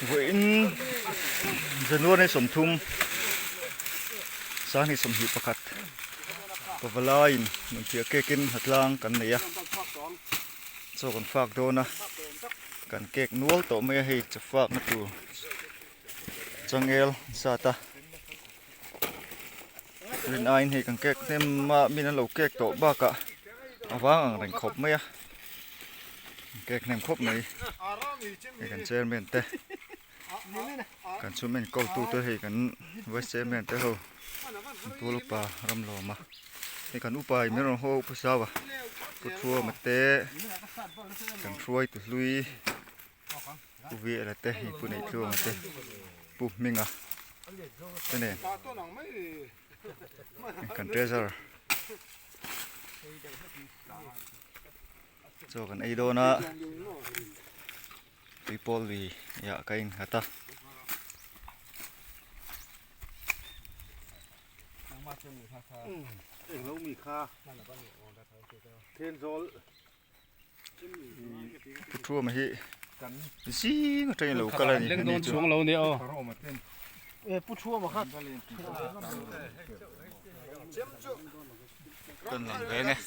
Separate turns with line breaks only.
Vawiin January 30 sanghnih 21 pavalaiin hmunphiah cake in hnatlang kan nei a chaw kan fak dawn a kan cake nual tawh mai a hei chaw fak na tur changel zat a rin aiin hei kan cake hnem a min an lo cake tawh bakah a vang ang reng khawp mai a cake hnem khawp mai hei kan chairman te kan chhum enkawl tu te hei kan vice chairman te ho pawl upa ram lawm a hei kan upa in min rawn haw upa zau a pu thuama te kan hruai tu hlui Pu Viela te hei Pu Neihtlunga te Pu Hminga te nen kan treasure chaw kan ei dawn a tuipawl lui ah ka innghat a. Pu Thuama hi zing atangin lo kal a ni ani chu kan lang veng e.